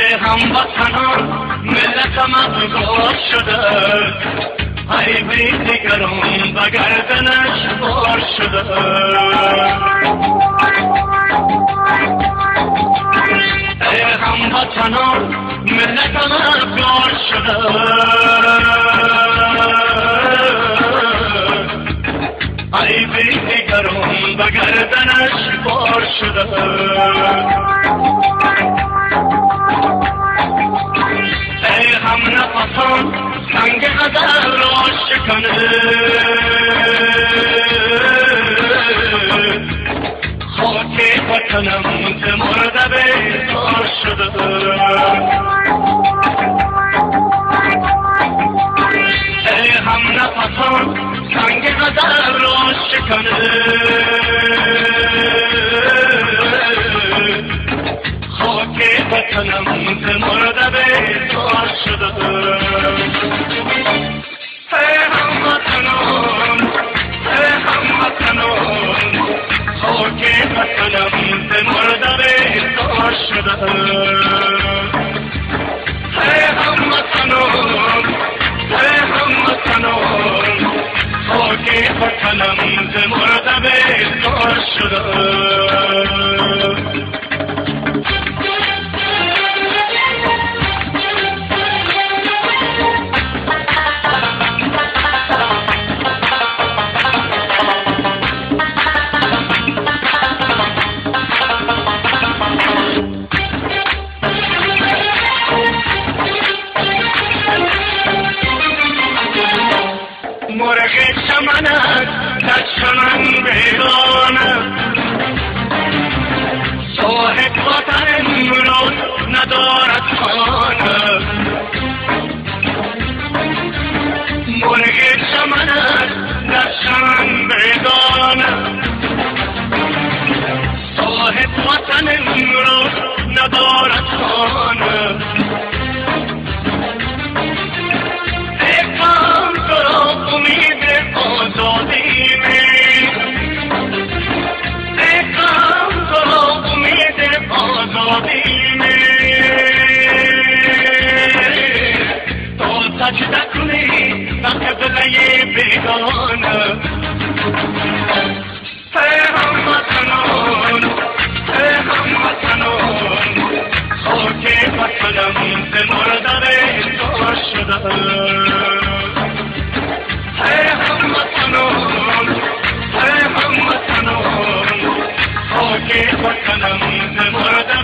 ای هموطنان ملتم افگار شده، عیب دیگران به گردنش بار شده. ای هموطنان ملتم افگار شده، عیب دیگران به گردنش بار شده. ای هم نفسان سنگ قدر را شکنه، خاک وطنم ز مرده بیزار شده. ای هم نفسان سنگ قدر را شکنه، خاک وطنم ز مرده بیزار شده. ای هموطنان، ای هموطنان، خاک وطنم ز مرده بیزار شده. ای هموطنان، ای هموطنان، خاک وطنم ز مرده بیزار شده. مرغ چمنت در چمن بیگانه، صاحب وطن امروز ندارد خانه. مرغ چمنت در چمن بیگانه، صاحب وطن امروز ندارد خانه. امید آزادی می، ای کم تو را امید آزادی می، تو سجده کنی به قبله بیگانه. ای هموطنان، ای هموطنان، خاک وطنم ز مرده بیزار شده. ای هموطنان، ای هموطنان، خاک وطنم ز مرده